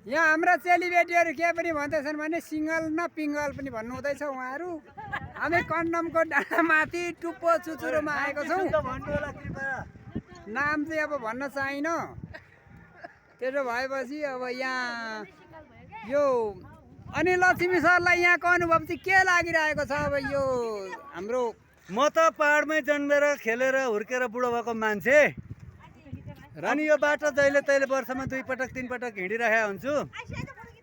यहाँ हाम्रा चेलीबेटीहरू के पनि भन्दैछन् भने सिङ्गल न पिङ्गल पनि भन्नु हुँदैछ उहाँहरू। हामी कन्डमको डाँडामाथि टुप्पो चुचुरोमा आएको छौँ। नाम चाहिँ अब भन्न चाहिन। त्यसो भएपछि अब यहाँ यो अनि लक्ष्मी सरलाई यहाँको अनुभव चाहिँ के लागिरहेको छ? अब यो हाम्रो म त पहाडमै जन्मेर खेलेर हुर्केर बुढो भएको मान्छे अनि यो बाटो जहिले तहिले वर्षमा 2 पटक 3 पटक हिँडिरहेको हुन्छु,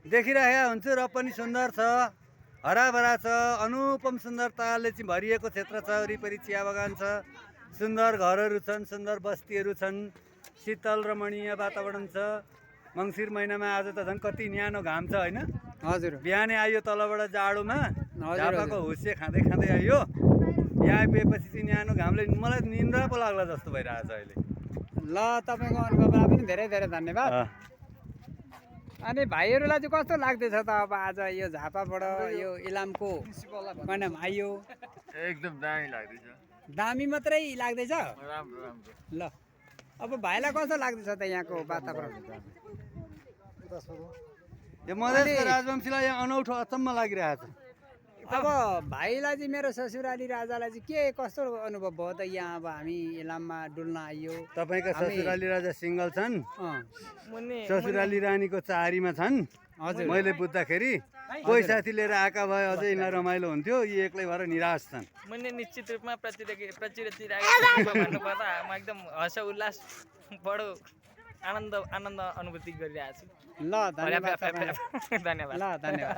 देखिरहेको हुन्छु र पनि सुन्दर छ, हराभरा छ, अनुपम सुन्दरताले चाहिँ भरिएको क्षेत्र छ। वरिपरि चिया बगान छ, सुन्दर घरहरू छन्, सुन्दर बस्तीहरू छन्, शीतल रमणीय वातावरण छ। मङ्सिर महिनामा आज त झन् कति न्यानो घाम छ होइन? हजुर बिहानै आयो तलबाट जाडोमा, झापाको हुस्से खाँदै खाँदै आयो। यहाँ आइपुगेपछि चाहिँ न्यानो घामले मलाई निन्द्रा पो लाग्ला जस्तो भइरहेको छ अहिले। ल तपाईँको अनुभवलाई पनि धेरै धेरै धन्यवाद। अनि भाइहरूलाई चाहिँ कस्तो लाग्दैछ त अब आज यो झापाबाट यो इलामको कन्डम आइयो? एकदम दामी लाग्दैछ। दामी मात्रै लाग्दैछ? राम्रो राम्रो। ल अब भाइलाई कस्तो लाग्दैछ त यहाँको वातावरण? यो मधेसको राजवंशीलाई यहाँ अनौठो अचम्म लागिरहेको छ। अब भाइलाई चाहिँ मेरो ससुराली राजालाई चाहिँ के कस्तो अनुभव भयो त यहाँ अब हामी इलाममा डुल्न आइयो? तपाईँका ससुराली राजा सिङ्गल छन्, मुन्ने ससुराली रानीको चारीमा छन्। हजुर मैले बुझ्दाखेरि कोही साथी लिएर आएका भए अझै यिनलाई रमाइलो हुन्थ्यो, यी एक्लै भएर निराश छन्। मैले निश्चित रूपमा प्रचुरतिरहेको भन्नुपर्दा म एकदम हर्ष उल्लास बडो आनन्द अनुभूति गरिरहेको छु। ल धन्यवाद धन्यवाद। ल धन्यवाद।